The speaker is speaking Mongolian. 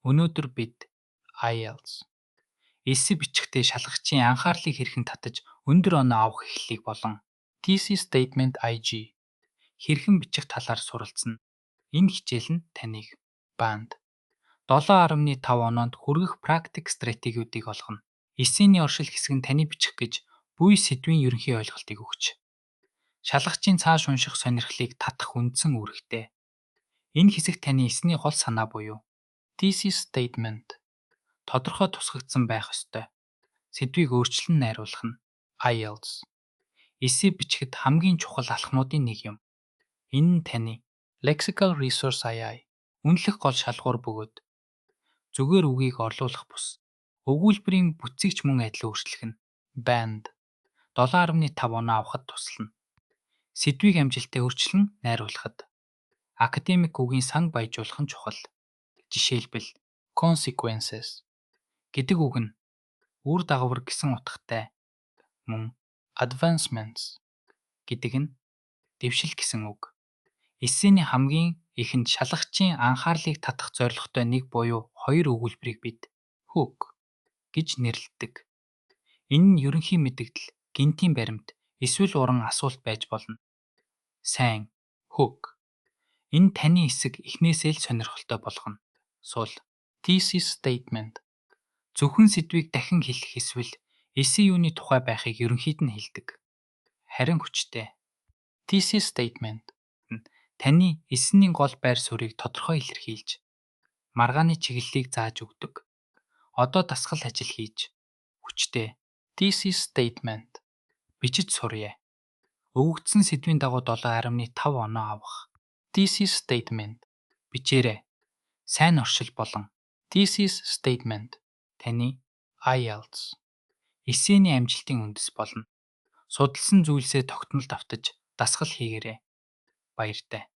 Өнөөдөр бид IELTS эссе бичихдээ шалгагчийн анхаарлыг хэрхэн татаж өндөр оноо авах эхлэлийг болон Thesis Statement IG хэрхэн бичих талаар суралцна. Энэ хичээл нь таныг Band 7.5 оноонд хүргэх практик стратегиудыг олгоно. Эссений оршил хэсэг нь таны бичих гэж буй сэдвийн ерөнхий ойлголтыг өгч, шалгагчийн цааш унших сонирхлыг татах үндсэн үүрэгтэй. Энэ хэсэг таны эссений гол санаа буюу Thesis Statement тодорхой тусгагдсан байх ёстой. Сэдвийг өөрчлөн найруулах нь IELTS эссе бичихэд хамгийн чухал алхмуудын нэг юм. Энэ нь таны Lexical Resource AI үнэлэх гол шалгуур бөгөөд зүгээр үгийг орлуулах бус, өгүүлбэрийн бүтцийг ч мөн адил өөрчлөх нь Band 7.5 оноо авахад туслана. Сэдвийг амжилттай өөрчлөн найруулахад академик үгийн сан баяжуулах нь чухал. Жишээлбэл, consequences гэдэг үг нь үр дагавар гэсэн утгатай, мөн advancements гэдэг нь дэвшил гэсэн үг. Эссений хамгийн эхэнд шалгагчийн анхаарлыг татах зорилготой нэг буюу хоёр өгүүлбэрийг бид hook гэж нэрлэдэг. Энэ нь ерөнхий мэдэгдэл, гэнэтийн баримт эсвэл уран асуулт байж болно. Сайн hook. Энэ таны эссег эхнээсээ л сонирхолтой болгоно. Сул thesis statement зөвхөн сэдвийг дахин хэлэх эсвэл эссе юуны тухай байхыг ерөнхийд нь хэлдэг. Харин хүчтэй thesis statement нь таны эссений гол байр суурийг тодорхой илэрхийлж, маргааны чиглэлийг зааж өгдөг. Одоо дасгал ажил хийж хүчтэй thesis statement бичиж суръя. Өгөгдсөн сэдвийн дагуу 7.5 оноо авах. Thesis statement бичээрэй. Сайн оршил болон thesis statement таны IELTS эссений амжилтын үндэс болно. Судалсан зүйлсээ тогтмол давтаж дасгал хийгээрэй. Баяртай.